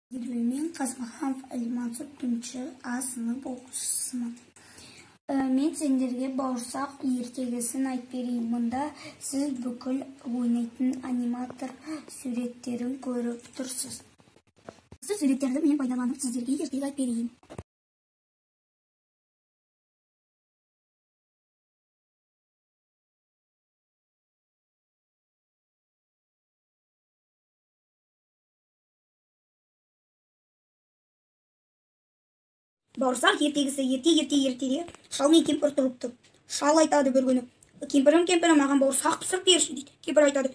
Мен Қасымханов Әлимансұр, 1 А сынып оқушысымын. Мен сендерге бауырсақ ертегісін айтып берейін. Мұнда сіз бүкіл ойнайтын аниматор суреттерін көріп тұрсыз. Осы суреттерді мен пайдаланып сіздерге ертегі айтып берейін. Бауырсақ ертегісі. Ерте ерте ертеде шал мен кемпір тұрыпты. Шал айтады бір күні: «Кемпірім, кемпірім, маған бауырсақ пісіріп берші», – дейді. Кемпір айтады: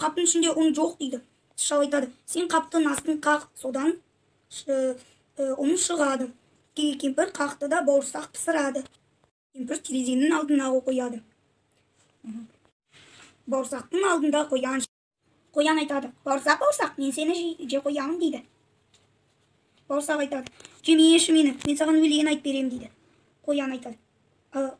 «Қаптың ішінде ұн жоқ», – дейді. Шал айтады: «Сен қаптың астын қақ, содан ұн шығады». Кемпір қақты да бауырсақ пісірады. Кемпір терезенің алдына қояды. Бауырсақтың алдында қоян. Қоян айтады: «Бауырсақ, бауырсақ, мен сені же қоямын», – дейді. Бауырсақ айтады: «Жемеші мені, мен саған өлең айтып беремін», – дейді. Қоян айтады: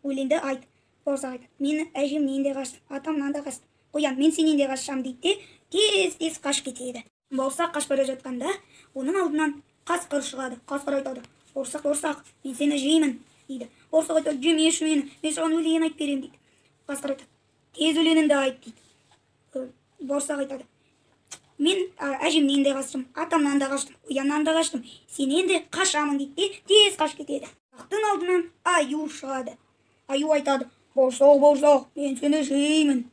«Өлеңді айт». Бауырсақ айтады: «Мен әжемнен де қаштым, атамнан да қаштым». Қоян: «Мен сенен де қашамын», – дейді де тез тез қашып кетеді. Бауырсақ қашып бара жатқанда оның алдынан қасқыр шығады. Қасқыр айтады: «Бауырсақ, бауырсақ, мен сені жеймін», – дейді. Бауырсақ айтады: «Жемеші мені, мен саған өлең айтып беремін», – дейді. Қасқыр айтады: «Тез өлеңіңді айт», – дейді. Бауырсақ айтады: «Мен әжемнен де қаштым, атамнан да қаштым, қояннан да қаштым, сенен де қашамын», – дейді де тез қашып кетеді. Бауырсақтың алдынан аю шығады. Аю айтады: «Бауырсақ, бауырсақ, мен сені жеймін».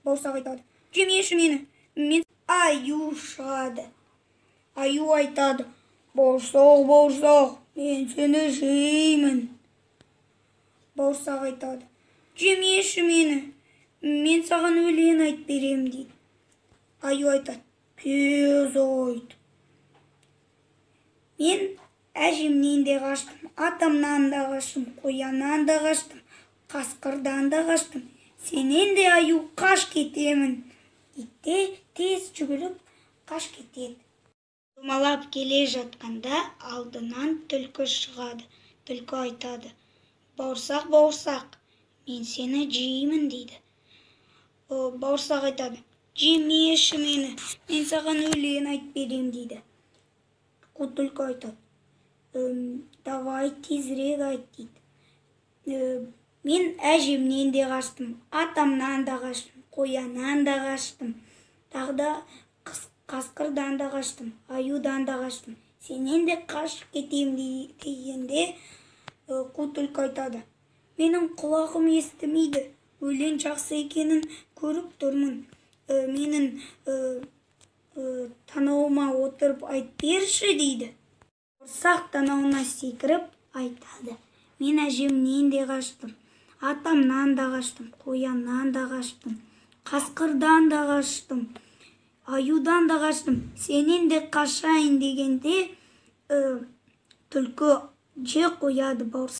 Бауырсақ айтады: «Жемеші мені, мен». Аю шығады. Аю айтады: «Бауырсақ, бауырсақ, мен сені жеймін». Бауырсақ айтады: «Жемеші мені, мен саған өлең айтып беремін», – дейді. Аю айтады: «Тез айт». «Мен әжемнен де қаштым, атамнан да қаштым, қояннан да қаштым, қасқырдан да қаштым, сенен де, аю, қаш кетемін», – дейді де тез жүгіріп қаш кетеді. Домалап келе жатқанда алдынан түлкі шығады. Түлкі айтады: «Бауырсақ, бауырсақ, мен сені жеймін», – дейді. Бауырсақ айтады: «Жемеші мені, мен саған өлең айтып беремін», – дейді. Түлкі айтады: «Давай тезірек айт», – дейді. «Мен әжемнен де қаштым, атамнан да қаштым, қояннан да қаштым, тағы да қасқырдан да қаштым, аюдан да қаштым, сенен де қашып кетемін», – дегенде қу түлкі айтады: «Менің құлағым естімейді, өлең жақсы екенін көріп тұрмын, менің танауыма отырып айтып берші», – дейді. Бауырсақ танауына секіріп айтады: «Мен әжемнен де қаштым, атамнан да қаштым, қояннан да қаштым, қасқырдан да қаштым, аюдан да қаштым, сенен де қашайын», – дегенде түлкі же қояды бауырсақ.